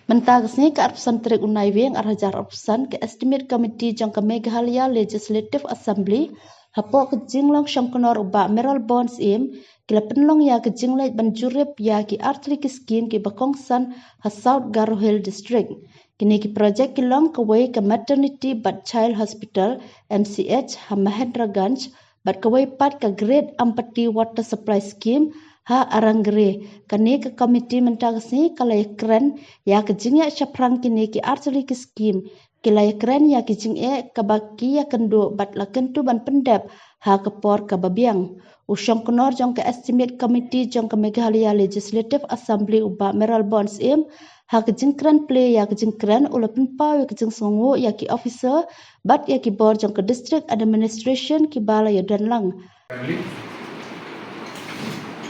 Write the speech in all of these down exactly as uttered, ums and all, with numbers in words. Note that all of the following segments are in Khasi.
Mynta ka sngi ka arphew san tarik u Naiwieng ar hajar arphew san, ka Estimate Committee jong ka Meghalaya Legislative Assembly hapoh ka jinglong shongknor u Bah Mayralborn Syiem ki la pynlong ïa ka jingleit ban jurip ïa ki artylli ki skim kiba kongsan ha South Garo Hills District. Kine ki project ki long kawei ka Maternity bad Child Hospital, M C H, ha Mahendraganj, bad kawei pat ka Great Ampati Water Supply Scheme ha Arangree. Kane ka committee mynta ka sngi ka la ïakren ïa ka jingïaid shaphrang kine ki artylli ki skim. Ki la ïakren ïa ki jingeh kaba ki ïakynduh bad la kyntu ban pyndep ha ka por kaba biang. U shongknor jong ka Estimate Committee jong ka Meghalaya Legislative Assembly u Bah Mayralborn Syiem, ha ka jingkren plie ïa ka jingkren u la pynpaw ïa ka jingsngewnguh ïa ki officer bad ïa ki bor jong ka District Administration kiba la ïadon lang. Family,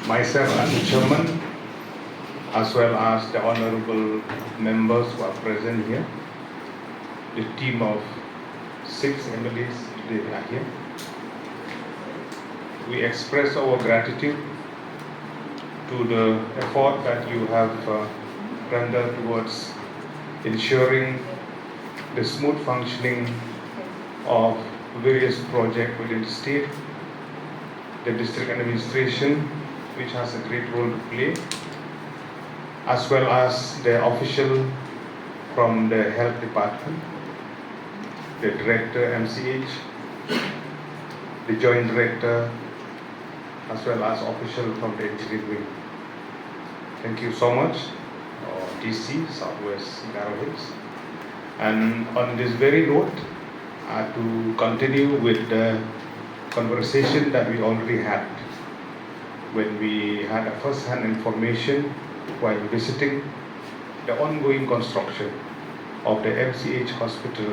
myself as the chairman, as well as the honorable members who are present here, the team of six M L As, they are here. We express our gratitude to the effort that you have uh, rendered towards ensuring the smooth functioning of various projects within the state, the district administration, which has a great role to play, as well as the official from the health department, the director M C H, the joint director, as well as official from the engineering wing. Thank you so much, uh, D C, Southwest Garo Hills. And on this very note, uh, to continue with the conversation that we already had when we had a first-hand information while visiting the ongoing construction of the M C H hospital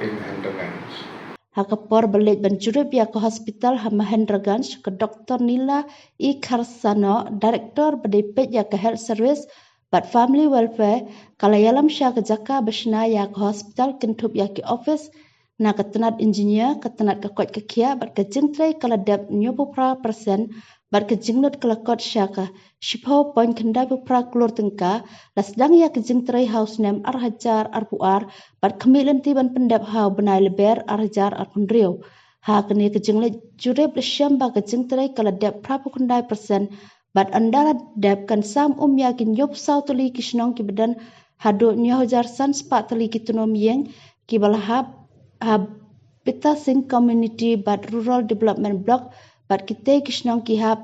in Mahendraganj. Ha ka por ba leit ban jurip ïa ka hospital ha Mahendraganj, ka Doktor Nila E Kharsano, Director ba dei peit ïa ka Health Service bad Family Welfare, ka la ïalam sha ka jaka ba shna ïa ka hospital, kynthup ïa ki office na ka tnat engineer, ka tnat ka koit ka khiah bad ka jingtrei ka la dep hynñiewphew phra percent bad ka jinglut ka la kot sha ka shiphew point khyndai phew phra klur tyngka. La sdang ïa ka jingtrei ha u snem ar hajar arphew ar bad khmih lynti ban pyndep ha u bnai Lber ar hajar arphew hynriew. Ha kane ka jingleit jurip la shem ba ka jingtrei ka la dep phraphew khyndai percent bad ynda la dep kan sam um ïa ki hynñiewphew saw tylli ki shnong kiba don haduh hynñiew hajar san spah tylli ki tnum ïing kiba la hap ha Betasing Community bad Rural Development Block bad kitei ki shnong ki hap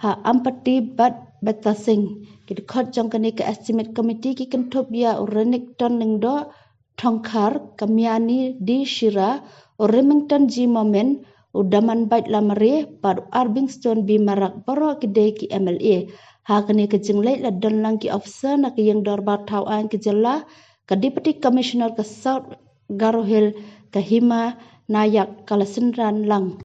ha Ampati bad Betasing. Ki dkhot jong kane ka Estimate Committee ki kynthup ïa u Renikton Lyngdoh Thongkhar, ka Miani D Shira, u Remington G Momin, u Damanbait Lamare bad u Arbingstone B Marak, baroh ki dei ki M L A. Ha kane ka jingleit la don lang ki officer na ka ïing dorbar thaw aiñ ka jylla, ka Deputy Commissioner ka South Garo Hills, ka Hima Nayak, ka la synran lang.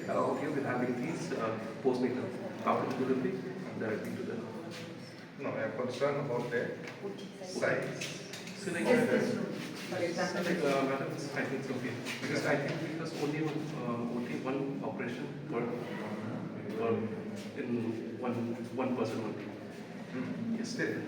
Allow you with having these uh, post-natal after delivery directly to the No, I am concerned about the size. So like, uh, so like uh, madam, I think it's okay because I think because only uh, only one operation per per in one one person only. Yes. Still,